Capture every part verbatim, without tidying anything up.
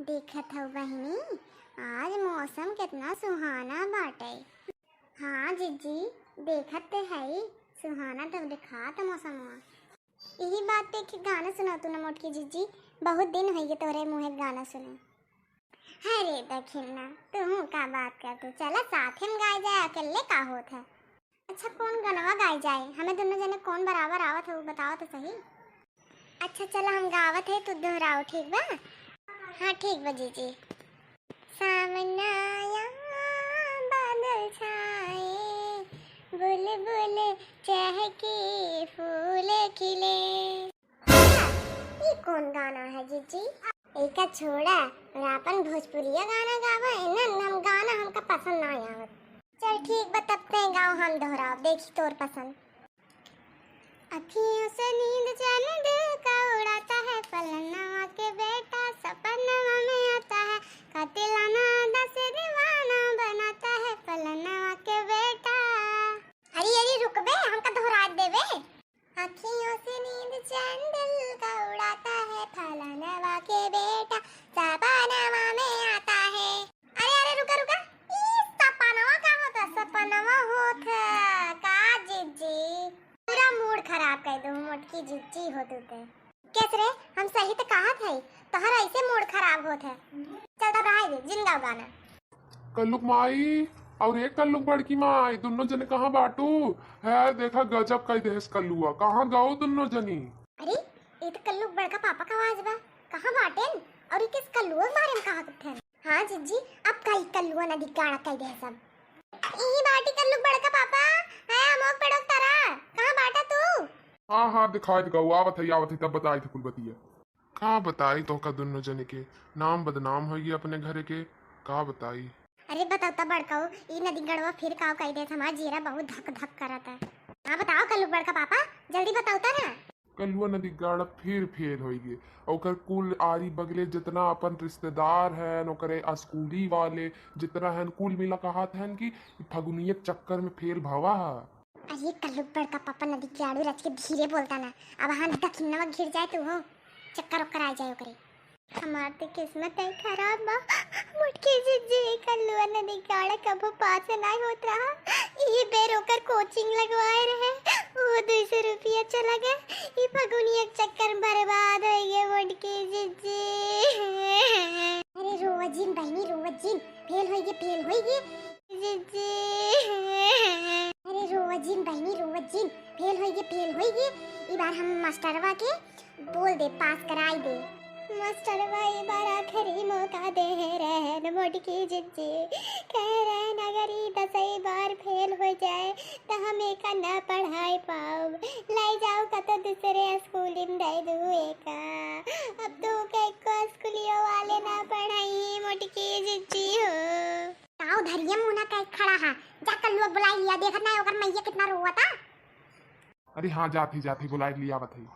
देखत हऊ बहिनी, आज मौसम केतना सुहाना बाटे। हाँ जिज्जी, देखत ते हई, सुहाना तो देखात मौसमवा। इही बात पे एक गाना सुनातू ना मोटकी जिज्जी, बहुत दिन होइगे तोरे मुँहे गाना सुने। अरे दखिन्ना, तुहू का बात करतू, चला साथे में गाए जाए, अकेले का होत है। अच्छा, कौन गनवा गाए जाए? हमें दुनो जने कौन बराबर आवत है, वो बताओ तो सही। अच्छा, चला हम गावत है, तू दोहराओ, ठीक बा? हाँ, ठीक बा जीजी। सावन आया, बादल छाए, बुलबुल चहके, फूल खिले। ई कौन गाना है जीजी? एका छोड़ा और आपन भोजपुरिया गाना गावा, इन्हन हम गाना हमका पसंद ना आवत। चल ठीक बा, तब ते गाओ, हम दोहराओ, देखी तोर पसंद। अखियों से नींद चैन दिल का उड़ाता है फलनवा के बेटा, सपनवा में आता है कातिलाना अदा से दीवाना बनाता है फलनवा के बेटा। अरे अरे रुकबे, हमका दोहराए देबे। अखियों से नींद चैन दिल का उड़ाता है फलनवा के बेटा, सपनवा में आता है। अरे अरे रुका रुका, ई सपनवा का होता? सपनवा होत है का जीजी? पूरा मूड खराब कर दो मोटकी जीजी हो तू ते। कैस रे, हम सही तो कहत है, तोहर ऐसे मूड खराब होत है। चल तब रहाई दे, जिन गाओ गाना। कल्लुक माई, और एक कल्लुक बड़की माई, दुनो जने कहाँ बाटू? है देखा गजब कई देहस कल्लुआ, कहाँ गओ दुनो जनी? अरे, ये तो कल्लुक बड़का पापा का आवाज बा, कहाँ बाटेन? और ये किस कल्लुआ के बारे में कहा करते हैं? हाँ जीजी, अब कई कल्लुआ नदी गाड़ा कई देहस। ई बाटी कल्लुक बड़का पापा, है अमोक पेड़ोक तारा, कहाँ बाटा तू? हाँ हाँ, दिखाई गऊ, आवत है, आवत है, तब बताई थे कुल बतिया। का बताई तोहका दुनो जने के, नाम बदनाम होइगी अपने घरे के, का बताई। अरे बताओ तब बड़काऊ, ई नदी गड़वा फिर काव कई देत, हमार जीरा बहुत धक धक करत है। हाँ बताओ कल्लू बड़का पापा, जल्दी बताओ ता ना। कलुआ नदी गाड़ा फिर फेल होइगी। ओकर कुल आरी बगले जितना अपन रिश्तेदार हैं, ओकरे स्कूली वाले जितना हैं, कुल मिला कहत हैं कि फगुनिया के चक्कर में फेल भवा है। अरे कल्लू बड़का पापा नदी के आड़ू रच के धीरे बोलता ना, अब हाथ दखिनवा घिर जाए तो हो चक्कर ओक्कर आ जाए ओकरे। हमार ते किस्मत है खराब बा, मोटकी जिज्जी कल्लुआ नदी गाड़ा कभो पास नाई होत रहा। ई बेर ओकर कोचिंग लगवाए रहे, वो दुई सौ रुपया चला गए। ई फगुनिया के चक्कर में बर्बाद हो गए मोटकी जिज्जी। अरे रोवा जिन बहनी, रोवा जिन, फेल होइगे, फेल होइगे। जिज्जी। अरे रोवा जिन बहनी, रोवा जिन, फेल होइगे, फेल होइगे। ई बार हम मास्टरवा के बोल दे, पास कराई दे। मास्टरवा ई बार आखिरी मौका दे रहन मोटकी जिज्जी। कह रहन अगर ई दसई बार फेल हो जाए त हम एका ना पढ़ाई पाउब। लाई जाओ कतो दूसरे स्कूल में दे दू एका। अब तो के एको स्कूलियो वाले ना पढ़ाई मोटकी जिज्जी हो। ताऊ धरिया मुना कहे खड़ा हा, जा कल्लुआ बुलाई लिया, देखत ना ओकर मैया कितना रोवता। अरे हाँ, जात ही, जात ही, बुलाई लिया आवत ही।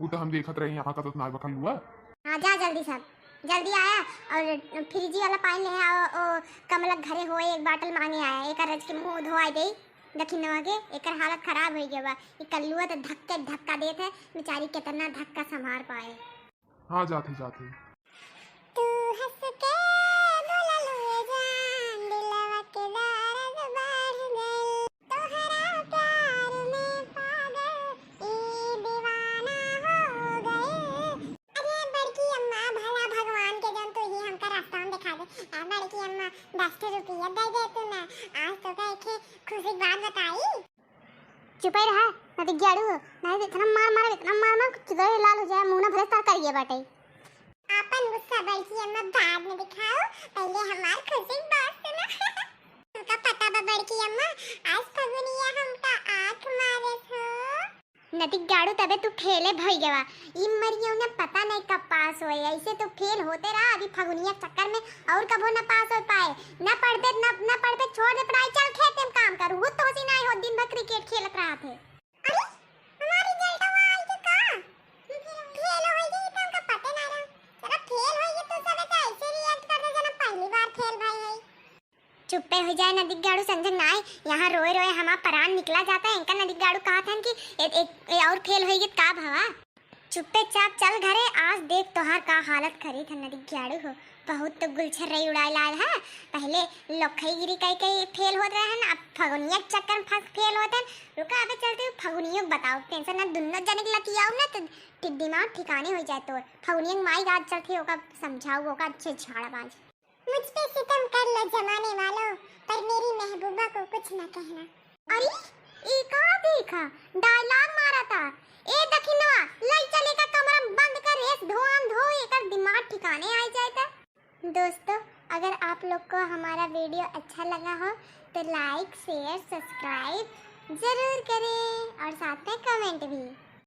उ तो हम देखत रही यहाँ कतत ना बा कल्लुआ। हाँ जा जल्दी सब, जल्दी आया और फ्रिज वाला पानी ले आओ, ओ कमलक घरे होए एक बाटल मांगे आया, एक रज के मुंह धोआई दे, दखिनवा के एकर हालत खराब हो गया बा। ये कल्लुआ तो धक्के धक्का देत है, बेचारी कितना धक्का संभार पाए। हाँ, जात ही, जात ही। तू हंस के बोला लुए जान, दिलवा के दर्द बढ़ गइल। तोहरा प्यार में पागल ई दीवाना हो गइल। अरे बड़की अम्मा, भला भगवान के जौन तू ही हमका रास्ता में दिखा दे। ए बड़की अम्मा, दस ठो रुपया दे दे तू ना, आज तो कह के खुशी की बात बताई। चुपे रहा, ना तो ग्याड़ू हो, ना तो इतना मार मार, इतना मार मार, कि चुदर लाल हो जाए, मुंह ना भरे तार करिए बाटे। आपन गुस्सा बड़की अम्मा बाद में दिखाओ, पहले हमार खुशी की बात सुनो। तुमका पता बा बड़की अम्मा, आज फगुनिया हमका आंख मारे हो। नदी गाड़ू तबे तू फेले भई गवा। ई मरियो ना पता नहीं कब पास होए, ऐसे तो फेल होते रहा। अभी फगुनिया के चक्कर में और कबो ना पास हो पाए। ना पढ़बे, ना, ना पढ़बे, छोड़ दे पढ़ाई, चल खेत में काम कर। वो तो सी नहीं हो, दिन भर क्रिकेट खेलत रहा थे। अरे, हमारी रिजल्टवा आई के का? फेल हो गई तो हमका पते ना रहा। जरा फेल हो गई तो सब तो ऐसे रिएक्ट कर दे जना पहली बार फेल भाई है। चुप्पे हो जाए ना दिग्गाड़ू समझन ना आए। यहाँ रोए रोए हमार परान निकला जाता है। इनका ना दिग्गाड़ू कहा था कि ए, ए, ए, और फेल होई गई का भवा? चुप्पे चाप चल घरे, आज देख तोहार का हालत करी था नदी ग्याड़ू हो। बहुत तो गुलछर्रई उड़ाए लाल है, पहले लोखईगिरी कई कई फेल होत रहन, अब फगुनिया के चक्कर में फंस फेल होत हन। रुका, अबे चलते हुए फगुनियों के बताओ, टेंशन ना, दुन्नो जने के लतियाओ ना तो टि-, दिमाग ठिकाने हो जाए तोर। फगुनिया के माई आज चलते ओका समझाओ, ओका अच्छे झाड़ा बांझ। मुझ पे सितम कर लो जमाने वालों, पर मेरी महबूबा को कुछ न कहना। अरे, ई का देखा, डायलॉग मारा था। ए दखिनवा, लई चल एका कमरा में बंद कर, रेस धोआन धो, एकर दिमाग ठिकाने आ जाए था। दोस्तों, अगर आप लोग को हमारा वीडियो अच्छा लगा हो तो लाइक, शेयर, सब्सक्राइब जरूर करें और साथ में कमेंट भी।